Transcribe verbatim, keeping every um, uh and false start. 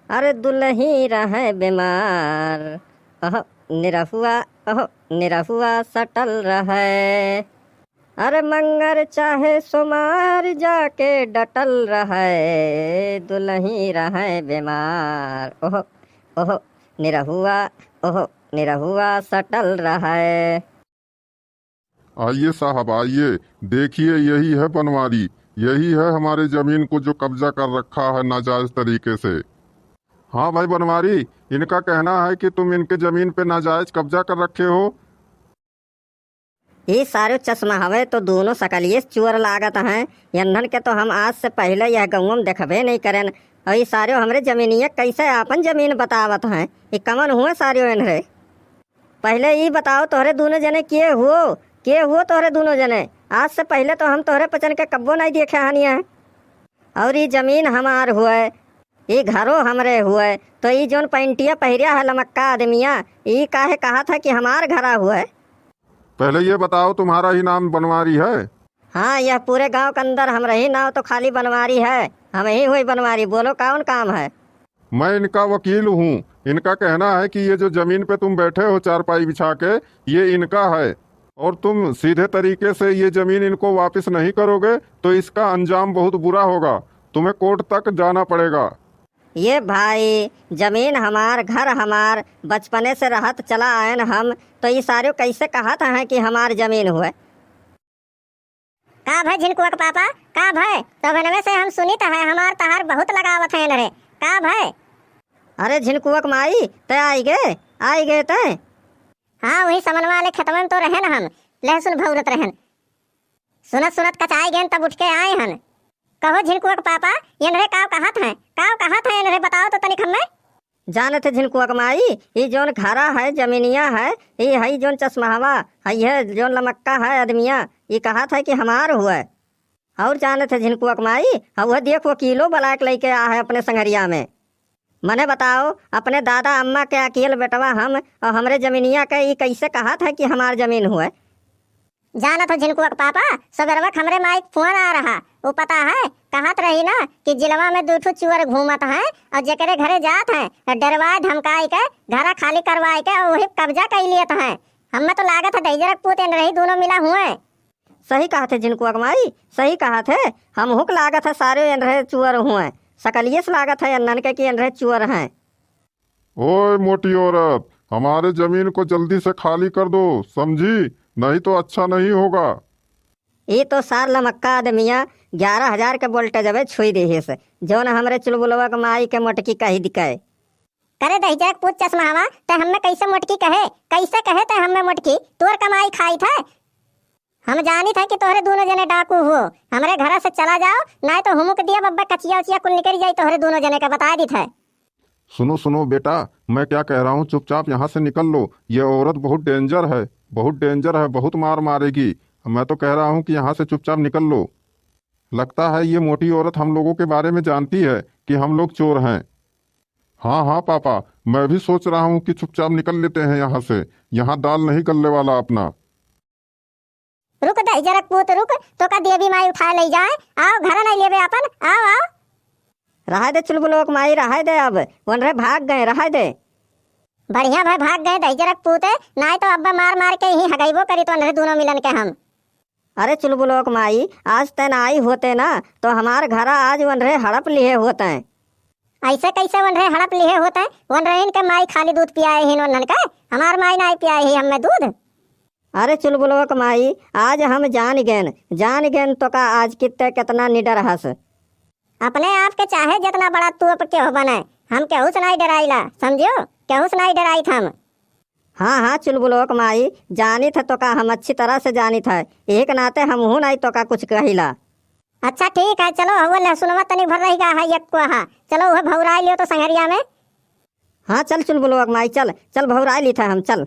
अरे दुलही रहै बेमार, ओहो निरहुआ, ओहो निरहुआ सटल रहै। अरे मंगर चाहे सोमार जाके डटल रहै, दुलही रहै बेमार, ओहो, ओहो निरहुआ, ओहो निरहुआ सटल रहै। आइए साहब, आइए, देखिए, यही है बनवारी, यही है हमारे जमीन को जो कब्जा कर रखा है नाजायज तरीके से। हाँ भाई बनवारी, इनका कहना है कि तुम इनके जमीन पे नाजायज कब्जा कर रखे हो। ई सारे चश्मा हवे तो दोनों सकलिए से चोर लागत हैं। यन्हन के तो हम आज से पहिले यह गउँवा में देखबे नहीं करेन। और ई सारे हमरे जमीनिया कैसे आपन जमीन बतावत हैं? ई कमन हुए सारे इन्हरे? पहिले ई बताओ तोहरे दूनो जने के हुओ, के हुओ तोहरे दूनो जने? आज से पहिले तो हम तोहरे पचन के कब्बो नहीं देखे हनिया। और ई जमीन हमार हुए, ई घरो हमरे हुए, तो ई जौन पैंटिया पहिरिया है लमक्का आदमिया, ई काहे कहत है कि हमार घरा हुए? पहले ये बताओ, तुम्हारा ही नाम बनवारी है? हाँ, यह पूरे गांव के अंदर हमरे ही नाव तो खाली बनवारी है, हम ही हुई बनवारी। बोलो, कौन काम है? मैं इनका वकील हूँ। इनका कहना है कि ये जो जमीन पे तुम बैठे हो चारपाई बिछा के, ये इनका है और तुम सीधे तरीके से ये जमीन इनको वापस नहीं करोगे तो इसका अंजाम बहुत बुरा होगा, तुम्हें कोर्ट तक जाना पड़ेगा। ये भाई, जमीन हमार, घर हमार, बचपने से रहत चला आयन हम, तो ई सारे कैसे कहत हैं कि हमार जमीन हुए? का भय झिनकुआ के पापा, का भय? तबनवे से हम सुनित है, हमार तहार बहुत लगावत है इनरे। का भय? अरे झिनकुआ के माई, तै आई गे, आई गे तै? हाँ, वही समनवा वाले खेतवा में तो रहेन हम, लहसुन भौरत रहेन। सुनत सुनत कचाई गेन, तब उठ के आए हन। कहो झिनकुआ के पापा, इनरे काव कहत हैं, काव कहत हैं इनरे, बताओ तो तनिक हमें। जानत है झिनकुआ के माई, ई जौन घरा है, जमीनिया है, ई है जौन चश्महवा, है, है जौन लमक्का है आदमिया, ई कहत है कि हमार हुए। और जानत है झिनकुआ के माई, हाँ, वह देख वकीलो बुलाए के लइके आ है अपने संगरिया में। मने बताओ, अपने दादा अम्मा के अकेल बेटवा हम, और हमरे जमीनिया के ई कैसे कहत है कि हमार जमीन हुए? जानत हो झिनकुआ के पापा, सबेरवा के हमरे माई के फोन आ रहा। उ पता है, कहत रही ना कि जिलवा में दू ठो चुअर घूमत हैं और जेकरे घरे जात हैं, तो डरवाए धमकाई के, घरा खाली करवाई के और वही कब्जा कई लियत हैं। हमें तो लागत है दहिजरक पूत एनरही दोनों मिला हुए। सही कहत है झिनकुआ के माई, सही कहत है। हमहू के लागत है सारे एनरहे चुअर हुए। सकलिए से लागत है एनन के कि एनरहे चुअर हैं। ओए मोटी औरत, हमारे जमीन को जल्दी से खाली कर दो, समझी? नहीं तो अच्छा नहीं होगा। ई तो सार लमक्का आदमिया ग्यारह हजार के वोल्टेज अबे छुई देहिस, जौन हमरे चुलबुलवा के माई के मोटकी कही दिकै। करे दहिजरक पूत चश्महवा, तै हमें कैसे मोटकी कहे? कैसे कहे तै हमें मोटकी? तोर कमाई खाई था। हम जानित है कि तोहरे दोनों जने डाकू हुओ। हमरे घरा से चला जाओ, नाहीं तो हुमुक दिया बब्बा, कचिया उचिया कुल निकल जाई तोहरे दोनों जने का, बता दित है। सुनो, सुनो बेटा, मैं क्या कह रहा हूँ, चुपचाप यहाँ से निकल लो। ये औरत बहुत डेंजर है, बहुत डेंजर है, बहुत मार मारेगी। मैं तो कह रहा हूँ कि यहाँ से चुपचाप निकल लो। लगता है ये मोटी औरत हम लोगों के बारे में जानती है कि हम लोग चोर हैं। हाँ, हाँ पापा, मैं भी सोच रहा हूँ कि चुपचाप निकल लेते हैं यहाँ से। यहाँ दाल नहीं गलने वाला अपना। रुक दहिजरक पूत रुक, तोका देवी माई उठाए लई जाए। आओ, घर नहीं लेबे अपन, आओ, आओ। रहाय दे चुलबुलवा के माई, रहाय दे, अब ओनरे भाग गए, रहाय दे। बढ़िया भय भाग गए दहिजरक पूत, नाहीं तो अब्बा मार मार के ही हगइबो करी तो ओनरे दोनों मिलन के हम। अरे चुलबुलवा के माई, आज तै नाई होते ना, तो हमार घरा आज ओनरे हड़प लिहे होते। ऐसे कैसे ओनरे हड़प लिहे होते? ओनरे इनके माई खाली दूध पियाए ही ओनन के, हमार माई नाई पियाए ही हमें दूध। अरे चुलबुलवा के माई, आज हम जान गेन, जान गेन तोका आज कि तै कितना निडर हस। अपने आप के चाहे जितना बड़ा तोप केहू बने, हम केहू से नाई डराइला, समझियो, केहू से नाई डराइत हम। हाँ, हाँ, चुलबुलवा के माई, जानित है तोका, हम अच्छी तरह से जानित है, यही के नाते हमहू नाई तोका कुछ कहिला। अच्छा ठीक है, चलो, हवा लहसुनवा तनी भर रही गा है, एक को हा, चलो, वह भौराई लियो तो संगरिया में। हाँ, चल चुलबुलवा के माई, चल, चल, भौराई ली था हम, चल।